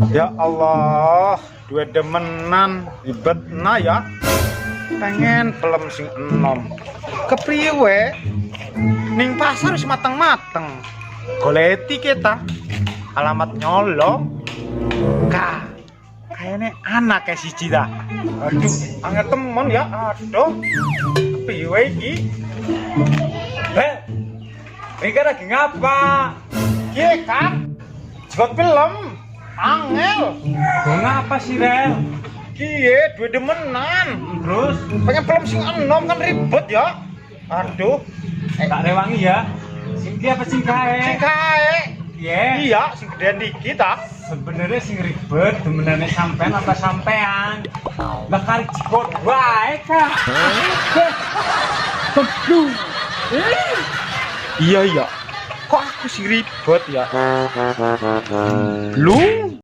Ya Allah, duwe demenan ribetna ya. Pengen pelem sing enom. Kepriwe? Ning pasar wis mateng-mateng. Goleti kita. Alamat nyolong. Ka. Kayaknya anak kayak siji dah. Aduh, angel temen ya. Aduh. Kepriwe iki? Eh, ini lagi ngapa? Kiye, Kang? Jgot film. Angel. Go ngapa sih, Rel? Kiye, duwe demenan. Terus, Pengen film sing enom kan ribet ya. Aduh, tak rewangi ya. Sing ki apa sing kae? Sing kae. Iya. Iya, sing gedean dikit ah. Sebenarnya sing ribet demenane sampean apa sampean? Lah kari jikot wae, Kak. Aduh. Iya iya. Kok aku sing ribet ya? Lu